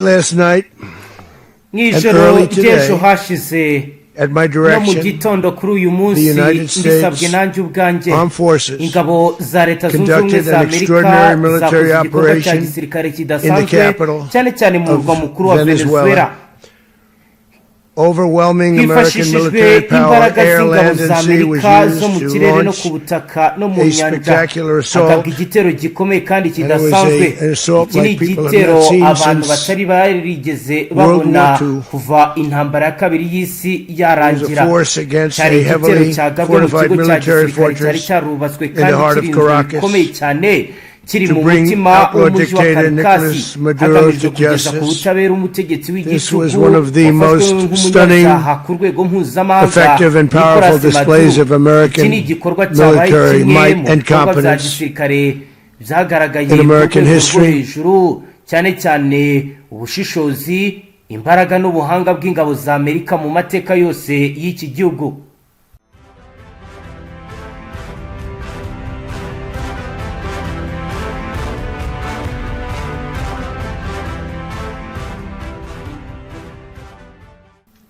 Last night Mu and ijoro early ry'ejo today, hashize at my no mu direction, gitondo kuri uyu the munsi, United mbisabwe States nanjye ubwanjye, Armed Forces ingabo za Leta Zunze Ubumwe conducted za an Amerika extraordinary military zakoze igikorwa cya operation gisirikare in the kidasanzwe, capital cyane cyane mu murwa of mukuru wa Venezuela. Venezuela. Overwhelming American Hifashishijwe military power, imbaraga air, z'ingabo land, za and sea was Amerika zo mu used to kirere no launch ku butaka no mu a nyanja, spectacular assault. hagabwa igitero gikomeye kandi And it was kidasanzwe. an assault Iki ni like people have igitero not seen abantu since batari barigeze World babona War II. kuva intambara ya kabiri y'isi It was a yarangira. force against Cyari a igitero heavily cyagabwe mu fortified kigo cya military gisirikare cyari fortress cyarubatswe in the kandi heart of kirinzwe Caracas bikomeye cyane, kiri to mu bring mutima outlaw w'umujyi wa dictator Caracas, Nicolas Maduro hagamijwe to kugeza ku justice. butabera umutegetsi This was w'igitugu one of the wafashwe most stunning, nk'umunyabyaha ku rwego mpuzamahanga, effective, and powerful Nicolas displays Maduro. of American Iki ni igikorwa cyabaye military kimwe might mu and bikorwa bya competence gisirikare byagaragaye in ku American rwego rwo history. hejuru, cyane cyane ubushishozi, imbaraga n'ubuhanga bw'ingabo za Amerika mu mateka yose y'iki gihugu.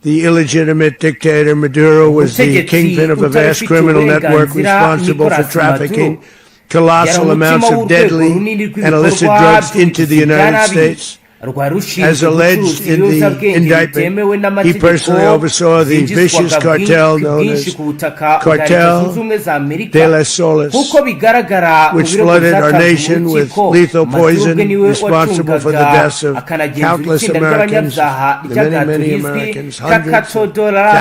The illegitimate dictator Maduro was the Umutegetsi kingpin of a vast utabifitiye criminal network uburenganzira, responsible for Nicolas trafficking Maduro, yari colossal umutima amounts of w'urwego deadly runini and illicit rw'ibikorwa drugs into the by'ubugizi bwa United nabi States. rwari rushinzwe As alleged gucuruza in the ibiyobyabwenge indictment, bitemewe he n'amategeko personally oversaw the vicious byinjizwaga cartel known bwinshi as ku butaka bwa Leta Cartel Zunze Ubumwe za Amerika. de las Soles, Nk'uko bigaragara mu which birego flooded our byatanzwe mu nation with rukiko, lethal Maduro ubwe poison, niwe responsible for the wacungaga deaths of akanagenzura countless itsinda Americans, ry'abanyabyaha the many, ry'agahato many rizwi Americans, nka hundreds of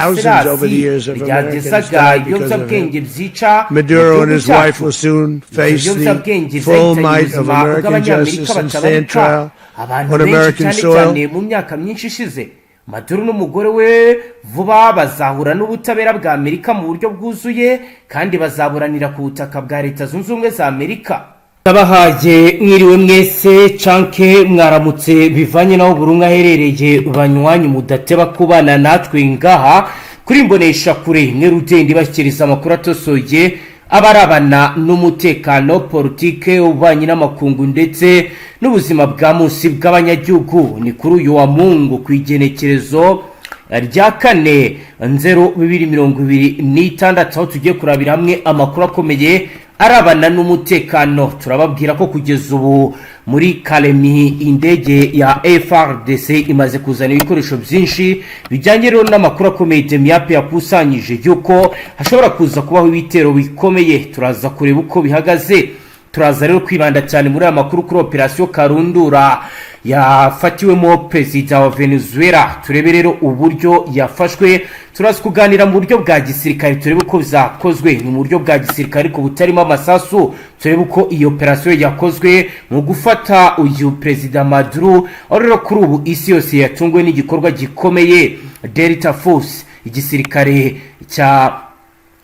thousands over the years of Americans ryagezaga died because of him. ibiyobyabwenge byica mu Maduro and gihugu his wife cyacu. will soon Ibyo face the biyobyabwenge full byahitanye might of ubuzima American bw'Abanyamerika justice and stand batabarika, trial abantu on benshi, American cyane soil. cyane mu myaka myinshi ishize. Maduro n'umugore we vuba bazahura n'ubutabera bwa Amerika mu buryo bwuzuye kandi bazaburanira ku butaka bwa Leta Zunze Ubumwe za Amerika. Ndabahaye mwiriwe mwese canke mwaramutse, bivanye n'aho buri umwe aherereye. Banywanyi mudateba kubana natwe ngaha kuri Mbonesha Kure imwe rugenda ibashyikiriza amakuru atosoye abarabana n'umutekano, politike, ububanyi n'amakungu ndetse n'ubuzima bwa munsi bw'abanyagihugu. Ni kuri uyu wa Mungu, ku igenekerezo rya 4 Nzero 2026, aho tugiye kurabira hamwe amakuru akomeye arabana n'umutekano. Turababwira ko kugeza ubu muri Kalemi indege ya FARDC imaze kuzana ibikoresho byinshi bijyanye rero n'amakuru akomeye Demiap yakusanyije yuko hashobora kuza kubaho ibitero bikomeye. Turaza kureba uko bihagaze. Turaza rero kwibanda cyane muri aya makuru kuri operasiyo Karundura yafatiwemo perezida wa Venezuela, turebe rero uburyo yafashwe. Turaza kuganira mu buryo bwa gisirikare, turebe uko zakozwe. Ni mu buryo bwa gisirikare ariko butarimo amasasu. Turebe uko iyo operasiyo yakozwe mu gufata uyu perezida Maduro, aho rero kuri ubu isi yose yatunguwe n'igikorwa gikomeye Delta Force, igisirikare cya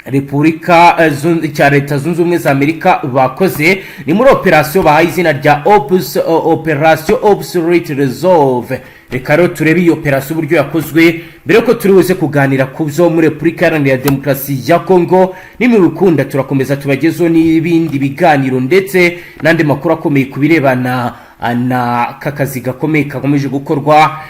Repubulika cya Leta Zunze Ubumwe za Amerika bakoze. Ni muri operasiyo bahaye izina rya Operasiyo Absolute Resolve. Reka rero turebe iyi operasiyo uburyo yakozwe, mbere yuko turi buze kuganira ku byo muri Repubulika Iharanira Demokarasi ya Kongo. Nimubikunda turakomeza tubagezeho n'ibindi biganiro ndetse n'andi makuru akomeye ku birebana na kakazi gakomeye kakomeje gukorwa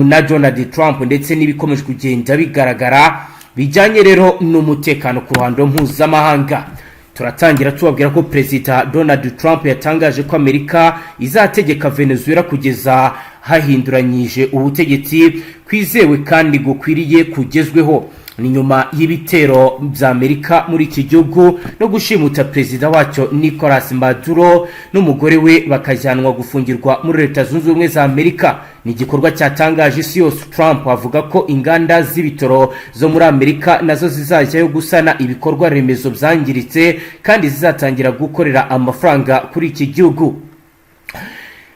na Donald Trump, ndetse n'ibikomeje kugenda bigaragara bijyanye rero n'umutekano ku ruhando mpuzamahanga. Turatangira tubabwira ko Perezida Donald Trump yatangaje ko Amerika izategeka Venezuela kugeza hahinduranyije ubutegetsi kwizewe kandi gukwiriye kugezweho. Ni nyuma y'ibitero bya Amerika muri iki gihugu no gushimuta perezida wacyo Nicolas Maduro n'umugore we, bakajyanwa gufungirwa muri Leta Zunze Ubumwe za Amerika. Ni igikorwa cyatangaje isi yose. Trump avuga ko inganda z'ibitoro zo muri Amerika nazo zizajyayo gusana ibikorwa remezo byangiritse kandi zizatangira gukorera amafaranga kuri iki gihugu.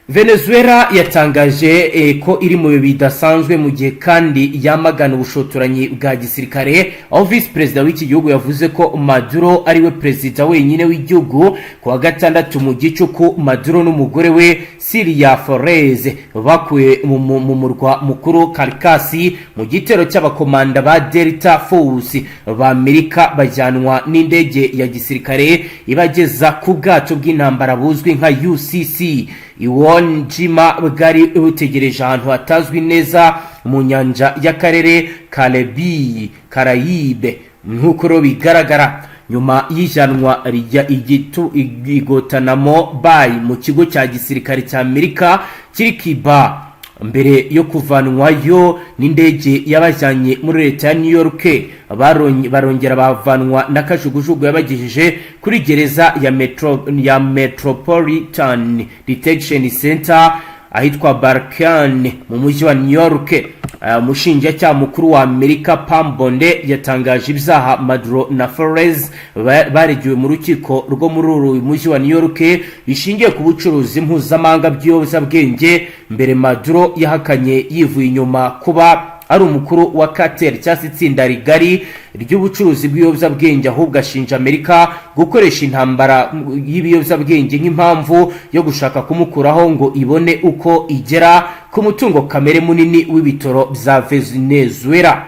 Venezuela yatangaje ko iri mu bihe bidasanzwe, mu gihe kandi yamagana ubushotoranyi bwa gisirikare, aho visi perezida w'iki gihugu yavuze ko Maduro ariwe perezida wenyine w'igihugu. Ku wa gatandatu mu gicuku, Maduro n'umugore we Cilia Flores bakuwe mu murwa mukuru Caracas mu gitero cy'abakomanda ba Delta Force ba Amerika, bajyanwa n'indege ya gisirikare ibageza ku bwato bw'intambara buzwi nka UCC. Iwo Jima bwari butegereje ahantu hatazwi neza mu nyanja y'akarere Karebi Karayibe. Nk'uko rero bigaragara, nyuma y'ijyanwa rijya igitu i Guantanamo Bay mu kigo cya gisirikare cya Amerika kiri Cuba, mbere yo kuvanwayo n'indege yabajyanye muri leta ya New York, barongera bavanwa na kajugujugu yabagejeje kuri gereza ya Metropolitan Detention Center ahitwa Brooklyn mu mujyi wa New York. Umushinjacyaha mukuru wa Amerika Pam Bondi yatangaje ibyaha Maduro na Flores baregewe mu rukiko rwo muri uru mujyi wa New York bishingiye ku bucuruzi mpuzamahanga bw'ibiyobyabwenge. Mbere Maduro yahakanye yivuye inyuma kuba ari umukuru wa cartel cyangwa se itsinda rigari ry'ubucuruzi bw'ibiyobyabwenge, ahubwo ashinja Amerika gukoresha intambara y'ibiyobyabwenge nk'impamvu yo gushaka kumukuraho ngo ibone uko igera ku mutungo kamere munini w'ibitoro bya Venezuela.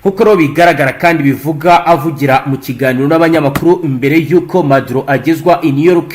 Nk'uko rero bigaragara kandi bivuga, avugira mu kiganiro n'abanyamakuru mbere y'uko Maduro agezwa i New York,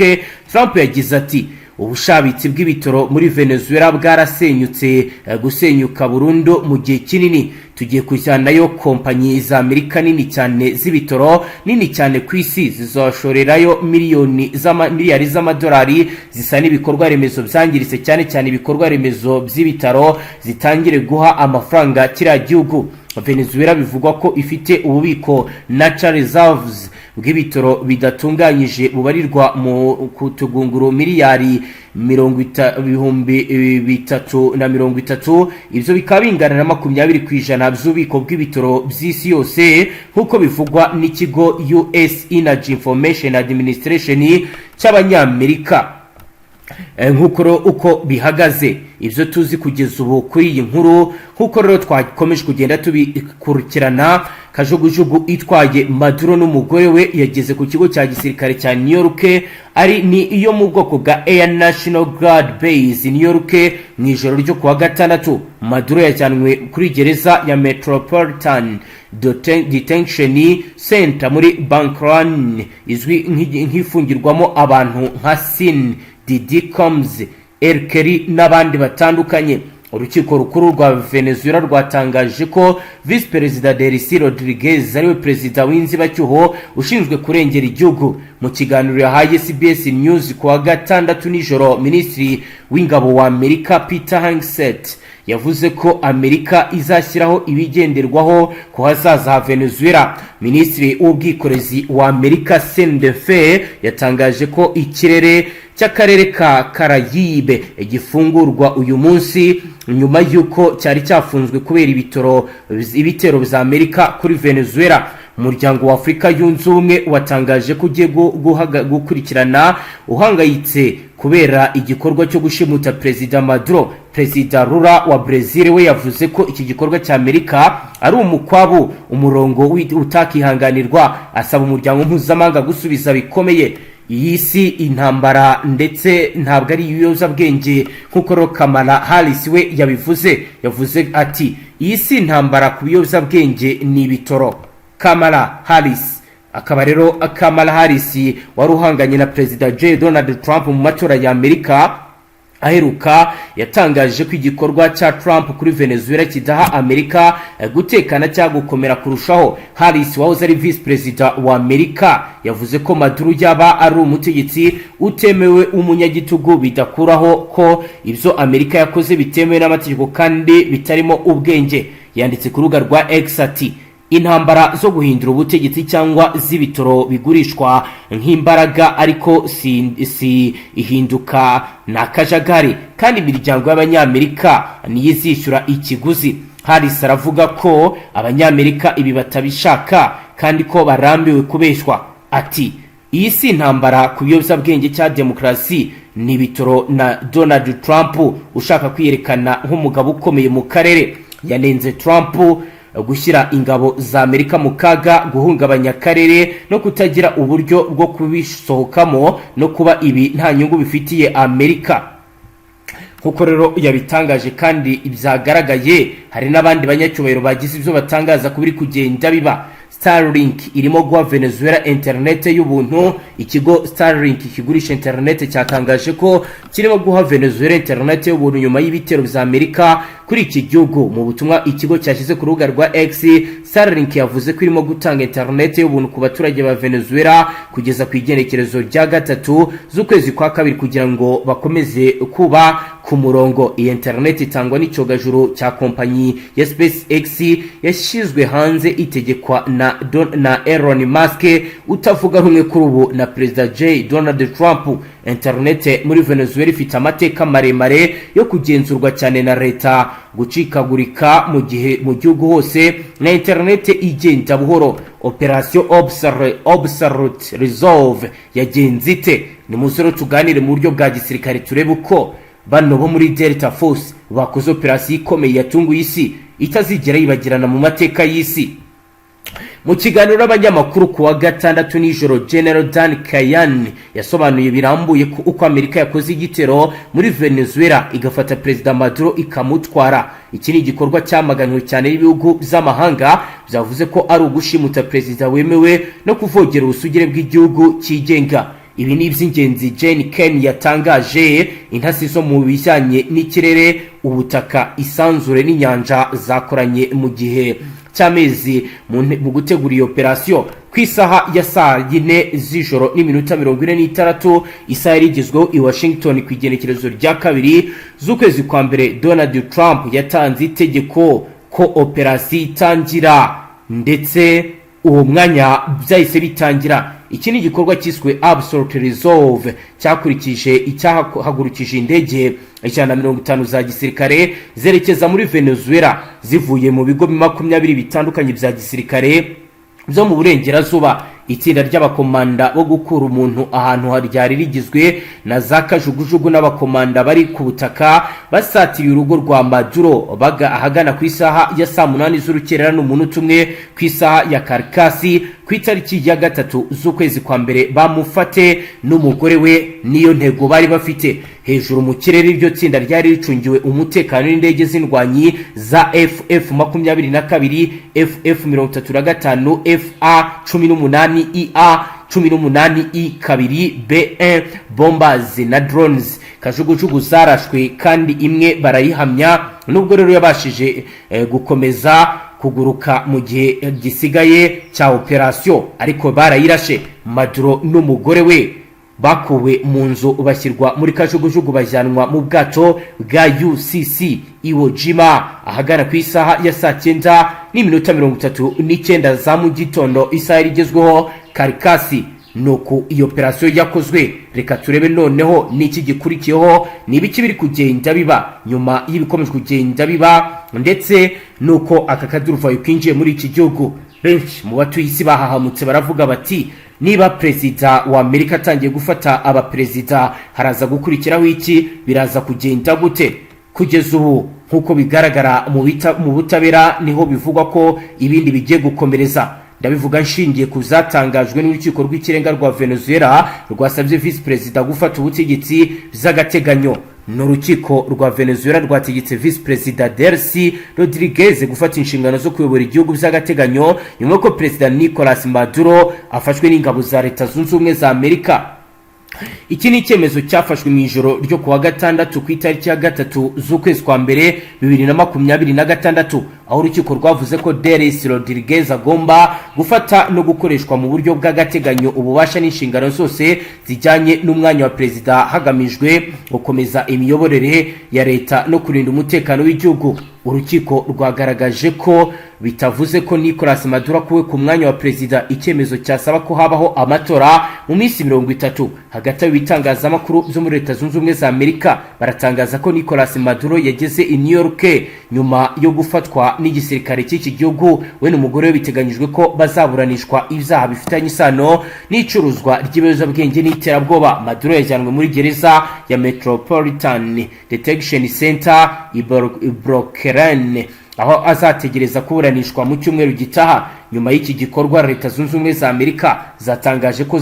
Trump yagize ati: "Ubushabitsi bw'ibitoro muri Venezuela bwarasenyutse, gusenyuka burundu mu gihe kinini. Tugiye kujyanayo kompanyi za Amerika nini cyane z'ibitoro, nini cyane ku isi, zizashorerayo miliyoni miliyari z'amadolari zisa n'ibikorwa remezo byangiritse, cyane cyane ibikorwa remezo by'ibitaro, zitangire guha amafaranga kiriya gihugu." Venezuela bivugwa ko ifite ububiko, natural reserves, bw'ibitoro bidatunganyije bubarirwa mu kutugunguru miliyari mirongo 330,000. Ibyo bikaba bingana na 20% by'ububiko bw'ibitoro by'isi yose, nk'uko bivugwa n'ikigo US Energy Information Administration cy'Abanyamerika. Nk'uko rero uko bihagaze, ibyo tuzi kugeza ubu kuri iyi nkuru, nk'uko rero twakomeje kugenda tubikurikirana, kajugujugu itwaye Maduro n'umugore we yageze ku kigo cya gisirikare cya New York, ari ni iyo mu bwoko bwa Air National Guard Base New York, mu ijoro ryo kuwa gatandatu. Maduro yajyanwe kuri gereza ya Metropolitan Detention Center muri Brooklyn, izwi nk'ifungirwamo abantu nka Sean Diddy Combs, R. Kelly n'abandi batandukanye. Urukiko rukuru rwa Venezuela rwatangaje ko Visi Perezida Delcy Rodriguez ariwe perezida w'inzibacyuho ushinzwe kurengera igihugu. Mu kiganiro yahaye CBS News ku wa gatandatu nijoro, minisitiri w'ingabo wa Amerika Peter Hegseth yavuze ko Amerika izashyiraho ibigenderwaho ku hazaza ha Venezuela. Minisitiri w'ubwikorezi wa Amerika Sean Duffy yatangaje ko ikirere cy'akarere ka Karayibe gifungurwa uyu munsi nyuma y'uko cyari cyafunzwe kubera ibitero bya Amerika kuri Venezuela. Umuryango wa Afurika Yunze Ubumwe watangaje ko ugiye gukurikirana uhangayitse kubera igikorwa cyo gushimuta Perezida Maduro. Perezida Lula wa Brezil we yavuze ko iki gikorwa cya Amerika ari umukwabu, umurongo utakihanganirwa, asaba umuryango mpuzamahanga gusubiza bikomeye. Iyi si intambara ndetse ntabwo ari ibiyobyabwenge, nk'uko rero Kamala Harris we yabivuze. Yavuze ati: "Iyi si intambara ku biyobyabwenge, ni ibitoro." Kamala Harris akaba rero Kamala Harris wari uhanganye na Perezida J Donald Trump mu matora ya Amerika aheruka, yatangaje ko igikorwa cya Trump kuri Venezuela kidaha Amerika gutekana cyangwa gukomera kurushaho. Harris wahoze ari visi perezida wa Amerika yavuze ko Maduro yaba ari umutegetsi utemewe w'umunyagitugu bidakuraho ko ibyo Amerika yakoze bitemewe n'amategeko kandi bitarimo ubwenge. Yanditse ku rubuga rwa X ati: "Intambara zo guhindura ubutegetsi cyangwa z'ibitoro bigurishwa nk'imbaraga, ariko si ihinduka, ni akajagari, kandi imiryango y'Abanyamerika niyo izishyura ikiguzi." Harris aravuga ko Abanyamerika ibi batabishaka kandi ko barambiwe kubeshywa. Ati: "Iyi si intambara ku biyobyabwenge cya demokarasi, ni ibitoro na Donald Trump ushaka kwiyerekana nk'umugabo ukomeye mu karere." Yanenze Trump gushyira ingabo za Amerika mu kaga, guhungabanya akarere no kutagira uburyo bwo kubisohokamo, no kuba ibi nta nyungu bifitiye Amerika, nk'uko rero yabitangaje kandi byagaragaye. Hari n'abandi banyacyubahiro bagize ibyo batangaza ku biri kugenda biba. Starlink irimo guha Venezuela interinete y'ubuntu. Ikigo Starlink kigurisha interinete cyatangaje ko kirimo guha Venezuela interinete y'ubuntu nyuma y'ibitero bya Amerika kuri iki gihugu. Mu butumwa ikigo cyashyize ku rubuga rwa X, Starlink yavuze ko irimo gutanga interinete y'ubuntu ku baturage ba Venezuela kugeza ku igenekerezo rya 3 z'ukwezi kwa kabiri, kugira ngo bakomeze kuba ku murongo. Iyi interineti itangwa n'icyogajuru cya kompanyi ya SpaceX yashyizwe hanze itegekwa na Elon Musk, utavuga rumwe kuri ubu na Perezida J Donald Trump. Interineti muri Venezuela ifite amateka maremare yo kugenzurwa cyane na leta, gucikagurika mu gihe mu gihugu hose na interineti igenda buhoro. Operasiyo Absolute Resolve yagenze ite? Ni muze tuganire mu buryo bwa gisirikare, turebe uko bano bo muri Delta Force bakoze operasiyo ikomeye yatunguye isi, itazigera yibagirana mu mateka y'isi. Mu kiganiro n'abanyamakuru ku wa gatandatu nijoro, General Dan Caine yasobanuye birambuye ko uko Amerika yakoze igitero muri Venezuela, igafata Perezida Maduro ikamutwara. Iki ni igikorwa cyamaganwe cyane n'ibihugu by'amahanga, byavuze ko ari ugushimuta perezida wemewe no kuvogera ubusugire bw'igihugu cyigenga. Ibi ni iby'ingenzi Gen Caine yatangaje: "Intasi zo mu bijyanye n'ikirere, ubutaka, isanzure n'inyanja zakoranye mu gihe cy'amezi mu gutegura iyo operasiyo. Ku isaha ya saa 4 z'ijoro n'iminota 46, isaha yari igezweho i Washington, ku igenekerezo rya 2 z'ukwezi kwa mbere, Donald Trump yatanze itegeko ko operasiyo itangira, ndetse uwo mwanya byahise bitangira. Iki ni igikorwa cyiswe Absolute Resolve, cyakurikije icyahagurukije indege 150 za gisirikare zerekeza muri Venezuela zivuye mu bigo 20 bitandukanye bya gisirikare byo mu burengerazuba. Itsinda ry'abakomanda bo gukura umuntu ahantu ryari rigizwe na za kajugujugu n'abakomanda bari ku butaka basatiriye urugo rwa Maduro baga ahagana ku isaha ya saa 8 z'urukerera n'umunota umwe ku isaha ya Caracas, ku itariki ya 3 z'ukwezi kwa mbere, bamufate n'umugore we. Niyo ntego bari bafite. Hejuru mu kirere, iryo tsinda ryari ricungiwe umutekano n'indege z'indwanyi za FF 22, FF 35, FA 18 IA 18 I 2 B1 bombers na drones. Kajugujugu zarashwe kandi imwe barayihamya, nubwo rero yabashije gukomeza kuguruka mu gihe gisigaye cya operasiyo, ariko barayirashe. Maduro n'umugore we bakuwe mu nzu, bashyirwa muri kajugujugu, bajyanwa mu bwato bwa UCC Iwo Jima ahagana ku isaha ya saa 9 n'iminota 39 za mu gitondo, isaha igezweho Caracas. Nuko iyo operasiyo yakozwe. Reka turebe noneho n'iki gikurikiyeho, ni ibiki biri kugenda biba nyuma y'ibikomeje kugenda biba, ndetse nuko aka kaduruvayo kinjiye muri iki gihugu. Benshi mu batuye isi bahahamutse, baravuga bati: "Niba perezida wa Amerika atangiye gufata abaperezida, haraza gukurikiraho iki? Biraza kugenda gute?" Kugeza ubu, nk'uko bigaragara, mu butabera niho bivugwa ko ibindi bigiye gukomereza. Ndabivuga nshingiye ku zatangajwe n'Urukiko rw'Ikirenga rwa Venezuela, rwasabye visi perezida gufata ubutegetsi by'agateganyo. Ni urukiko rwa Venezuela rwategetse visi perezida Delcy Rodriguez gufata inshingano zo kuyobora igihugu by'agateganyo, nyuma y'uko Perezida Nicolas Maduro afashwe n'ingabo za Leta Zunze Ubumwe za Amerika. Iki ni icyemezo cyafashwe mu ijoro ryo kuwa gatandatu, ku itariki ya 3 z'ukwezi kwa mbere 2026, aho urukiko rwavuze ko Delcy Rodriguez agomba gufata no gukoreshwa mu buryo bw'agateganyo ububasha n'inshingano zose zijyanye n'umwanya wa perezida, hagamijwe gukomeza imiyoborere ya leta no kurinda umutekano w'igihugu. Urukiko rwagaragaje ko bitavuze ko Nicolas Maduro akuwe ku mwanya wa perezida, icyemezo cyasaba ko habaho amatora mu minsi 30. Hagati aho, ibitangazamakuru byo muri Leta Zunze Ubumwe za Amerika baratangaza ko Nicolas Maduro yageze i New York nyuma yo gufatwa n'igisirikare cy'iki gihugu. We n'umugore we biteganyijwe ko bazaburanishwa ibyaha bifitanye isano n'icuruzwa ry'ibiyobyabwenge n'iterabwoba. Maduro yajyanwe muri gereza ya Metropolitan Detention Center i Brooklyn, aho azategereza kuburanishwa mu cyumweru gitaha. Nyuma y'iki gikorwa, Leta Zunze Ubumwe za Amerika zatangaje ko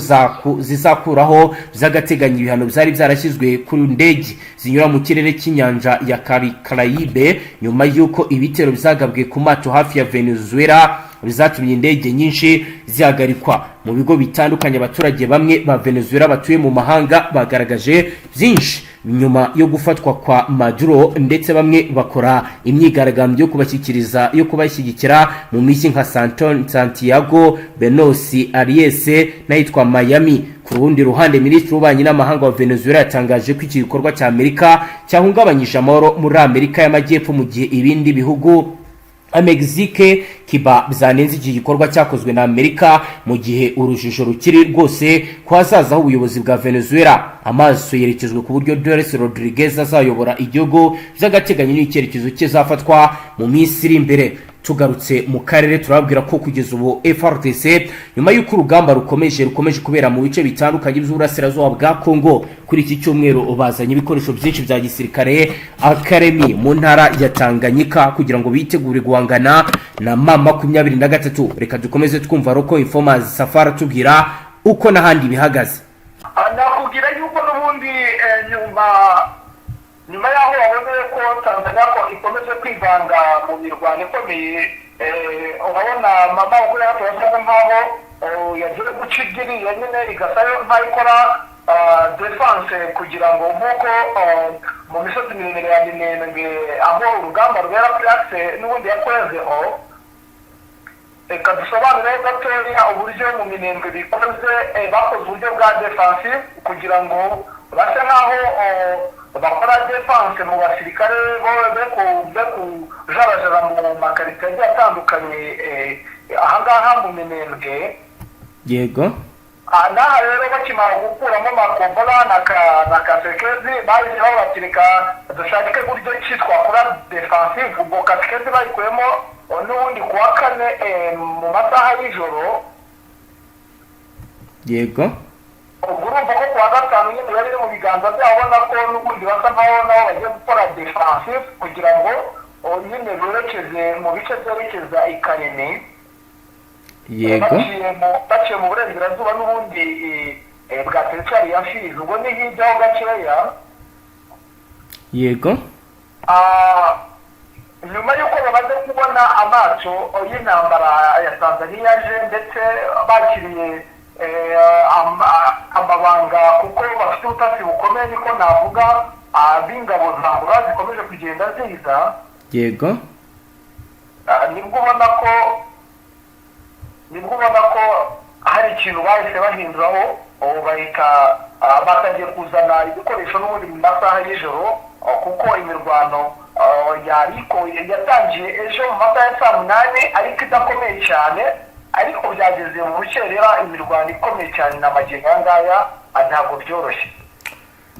zizakuraho by'agateganyo ibihano byari byarashyizwe ku ndege zinyura mu kirere cy'inyanja ya Caraïbe, nyuma y'uko ibitero byagabwe ku mato hafi ya Venezuela. Bizatumye indege nyinshi zihagarikwa mu bigo bitandukanye. Abaturage bamwe ba Venezuela batuye mu mahanga bagaragaje byinshi nyuma yo gufatwa kwa Maduro, ndetse bamwe bakora imyigaragambyo yo kubashyikiriza, yo kubashyigikira mu mijyi nka Santiago, Buenos Aires n'ahitwa Miami. Ku rundi ruhande, minisitiri w'ububanyi n'amahanga wa Venezuela yatangaje ko iki gikorwa cya Amerika cyahungabanyije amahoro muri Amerika y'Amajyepfo, mu gihe ibindi bihugu nka Mexique, Cuba byanenze iki gikorwa cyakozwe na Amerika, mu gihe urujijo rukiri rwose ku hazaza h'ubuyobozi bwa Venezuela. Amaso yerekejwe ku buryo Delcy Rodriguez azayobora igihugu by'agateganyo n'icyerekezo kizafatwa mu minsi iri imbere. Tugarutse mu karere, turababwira ko kugeza ubu FARDC, nyuma y'uko urugamba rukomeje kubera mu bice bitandukanye by'uburasirazuba bwa Congo, kuri iki cyumweru bazanye ibikoresho byinshi bya gisirikare Kalemi mu ntara ya Tanganyika kugira ngo bitegure guhangana na M23. Reka dukomeze twumva local informers Safari atubwira uko n'ahandi bihagaze. Nakubwira yuko n'ubundi nyuma y'aho baboneye ko Tanzania ko ikomeje kwivanga mu mirwano ikomeye, urabona mama ukuri hafi yasaga nkaho yagiye guca ibyiriya nyine, igasa nkaho ikora défense kugira ngo nk'uko mu misozi miremire ya Minembwe, aho urugamba rubera kuri axe n'ubundi yakozeho. Reka dusobanure gatoya uburyo mu Minembwe bikoze. Bakoze uburyo bwa defensive kugira ngo base nkaho bakora défense mu basirikare be kujarajara mu makaritsiye agiye atandukanye ahangaha mu Minembwe. N'aha rero bakimara gukuramo Makobola na Kasekezi, bahise babatirika dushake buryo ki twakora defensive. Ubwo Kasekezi bayikuyemo n'ubundi ku wa kane mu masaha y'ijoro. Ubwo urumva ko ku wa gatanu nyine yari iri mu biganza byabo, ubona ko n'ubundi basa nkaho nabo bagiye gukora defensive kugira ngo nyine berekeze mu bice byerekeza i Kalemi. Baciye mu burengerazuba n'ubundi bwa teritwari ya Fizi, ubwo ni hirya ho gakeya. Nyuma y'uko bamaze kubona amato y'intambara ya Tanzania aje, ndetse bakiriye amabanga, kuko bafite ubutasi bukomeye, niko navuga, b'ingabo za Angola zikomeje kugenda ziza. Nibwo ubona ko hari ikintu bahise bahinduraho, ubu bahita batangiye kuzana ibikoresho n'ubundi mu masaha y'ijoro, kuko imirwano yariko yatangiye ejo mu masaha ya saa 8 ariko idakomeye cyane, ariko byageze mu rukerera imirwano ikomeye cyane. Na magingo aya ngaya ntabwo byoroshye.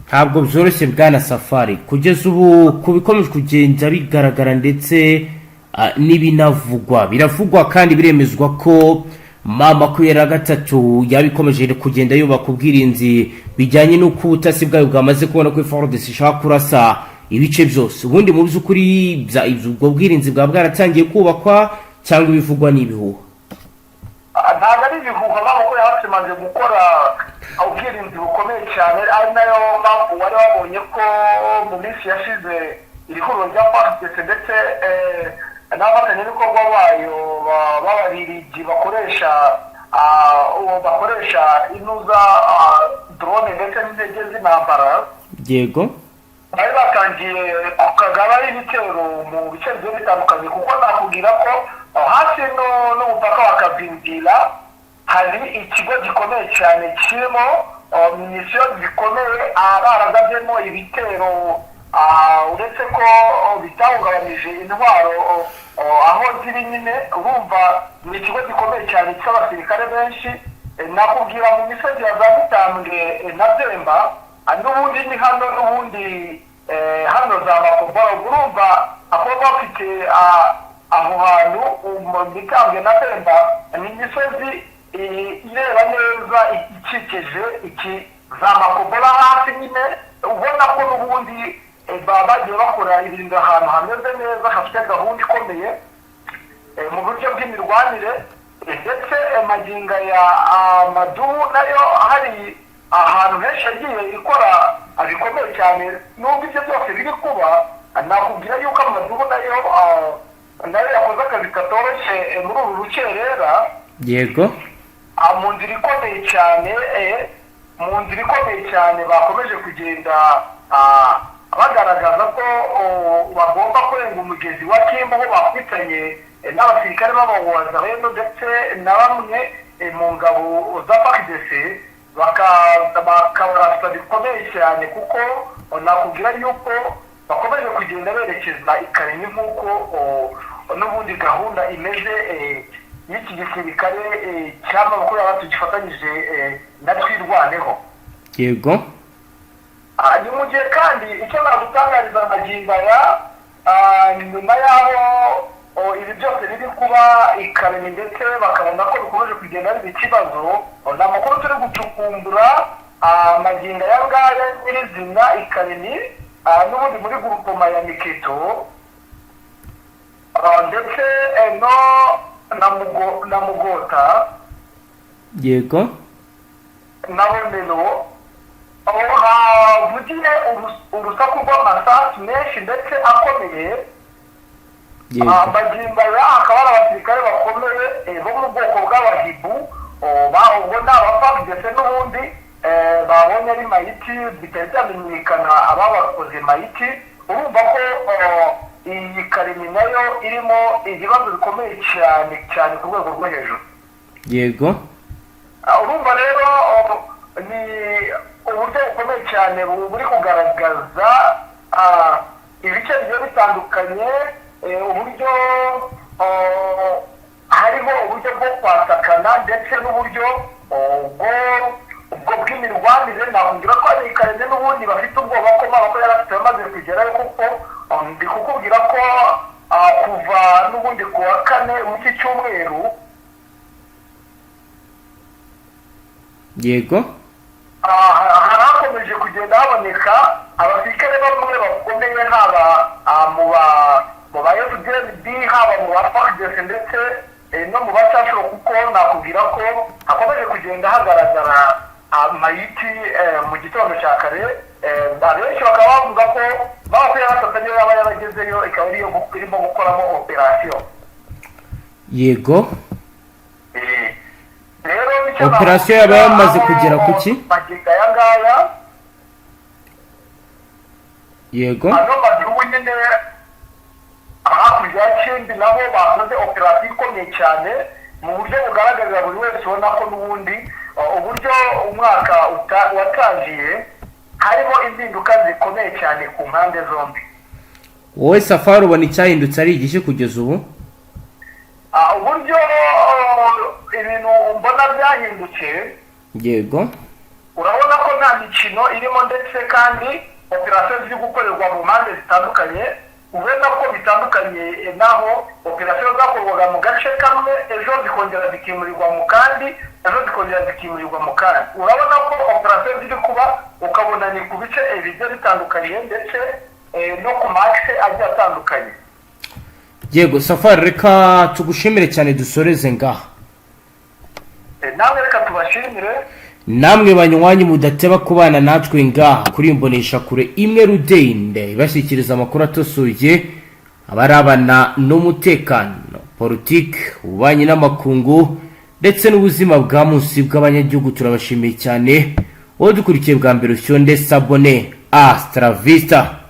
Ntabwo byoroshye, bwana Safari. Kugeza ubu, ku bikomeje kugenda bigaragara ndetse n'ibinavugwa, biravugwa kandi biremezwa ko M23 yaba ikomeje kugenda yubaka ubwirinzi, bijyanye n'uko ubutasi bwayo bwamaze kubona ko FARDC ishaka kurasa ibice byose. Ubundi mu by'ukuri ubwo bwirinzi bwaba bwaratangiye kubakwa, cyangwa ibivugwa ni ibihuha? Ntabwo ari ibihuha, kuko yacu imaze gukora ubwirinzi bukomeye cyane, ari nayo mpamvu wari wabonye ko mu minsi yashize iri huriro rya FARDC ndetse n'abafatanyabikorwa bayo b'Ababiligi bakoresha inuza drone ndetse n'indege z'intambara bari batangiye kukagaba ibitero mu bice bigiye bitandukanye, kuko nakubwira ko hafi n'umupaka wa Kavimvira hari ikigo gikomeye cyane kirimo munitions zikomeye, baragabyemo ibitero, uretse ko bitahungabanyije intwaro aho ziri nyine. Urumva ni ikigo gikomeye cyane cy'abasirikare benshi. Nakubwira mu misozi ya za Mitambwe na Byemba, n'ubundi ni hano n'ubundi hano za Makobora. Urumva akuba bafite aho hantu mu Mitambwe na Byemba, ni imisozi ireba neza ikikije iki za Makobora hafi nyine, ubona ko n'ubundi baba bagiye bakora ibintu ahantu hameze neza, hafite gahunda ikomeye mu buryo bw'imirwanire. Ndetse magingo ya Madubu nayo hari ahantu henshi yagiye ikora bikomeye cyane. Nubwo ibyo byose biri kuba, nakubwira yuko Amadubu nayo Nayo yakoze akazi katoroshye muri uru rukerera. Mu nzira ikomeye cyane, mu nzira ikomeye cyane bakomeje kugenda bagaragaza ko bagomba kurenga umugezi wa Kimbo, aho bakwitanye n'abasirikare b'abawazalendo ndetse na bamwe mu ngabo za FARDC, bakabarasa bikomeye cyane, kuko nakubwira yuko bakomeje kugenda berekeza i Kalemie nk'uko n'ubundi gahunda imeze y'iki gisirikare cyama 23 gifatanyije na Twirwaneho. Ni mu gihe kandi icyo nagutangariza magingo aya, nyuma y'aho ibi byose biri kuba i Kalemie ndetse bakabona ko bikomeje kugenda biba ikibazo, ni amakuru turi gucukumbura magingo aya ngaya nyirizina i Kalemie, n'ubundi muri groupement ya Miketo, ndetse no na Mugota na Romero, aho havugiye urusaku rw'amasasu menshi ndetse akomeye. Magingo aya akaba ari abasirikare bakomeye bo mu bwoko bw'abahibu, ubwo ni aba ndetse n'ubundi babonye ari mayiti, bitari byamenyekana ababakoze mayiti. Urumva ko iyi Kalemie nayo irimo ibibazo bikomeye cyane cyane ku rwego rwo hejuru. Urumva rero ni uburyo bukomeye cyane buri kugaragaza ibice bigiye bitandukanye, uburyo harimo uburyo bwo kwatakana ndetse n'uburyo ubwo bw'imirwanire. Nakubwira ko ari Kalemie n'ubundi bafite ubwoba ko baba ko yarafite bamaze kugerayo, kuko ndi kukubwira ko kuva n'ubundi ku wa kane w'iki cyumweru Harakomeje kugenda haboneka abasirikare bamwe bakomeye, haba mu ba FDNB, haba mu ba FARDC ndetse no mu bacashuro, kuko nakubwira ko hakomeje kugenda hagaragara mayiti mu gitondo cya kare. Abenshi bakaba bavuga ko baba 23 niyo yaba yaragezeyo, ikaba ariyo irimo gukoramo operasiyo. Rero nicyo Operasiyo yaba yamaze kugera ku ki? Magingo aya ngaya ano magihugu nyine hakurya ya Kindi naho bakoze operasiyo ikomeye cyane mu buryo bugaragarira buri wese, ubona ko n'ubundi uburyo umwaka watangiye harimo impinduka zikomeye cyane ku mpande zombi. Wowe Safari, ubona icyahindutse ari igiki kugeza ubu? Uburyo ibintu mbona byahindutse, urabona ko nta mikino irimo, ndetse kandi operasiyo ziri gukorerwa mu mpande zitandukanye, ubona ko bitandukanye naho operasiyo zakorwaga mu gace kamwe, ejo zikongera zikimurirwa mu kandi, ejo zikongera zikimurirwa mu kandi. Urabona ko operasiyo ziri kuba, ukabona ni ku bice bigiye bitandukanye ndetse no ku makise agiye atandukanye. Yego Safari, reka tugushimire cyane, dusoreze ngaha. Namwe reka tubashimire. Namwe banywanyi mudateba kubana natwe ngaha kuri imbonesha kure imwe rudende ibashyikiriza amakuru atosoye abarabana n'umutekano, politiki, ububanyi n'amakungu ndetse n'ubuzima bwa munsi bw'abanyagihugu, turabashimiye cyane. Wowe dukurikiye bwa mbere, ushyonde s'abonner. Hasta la vista.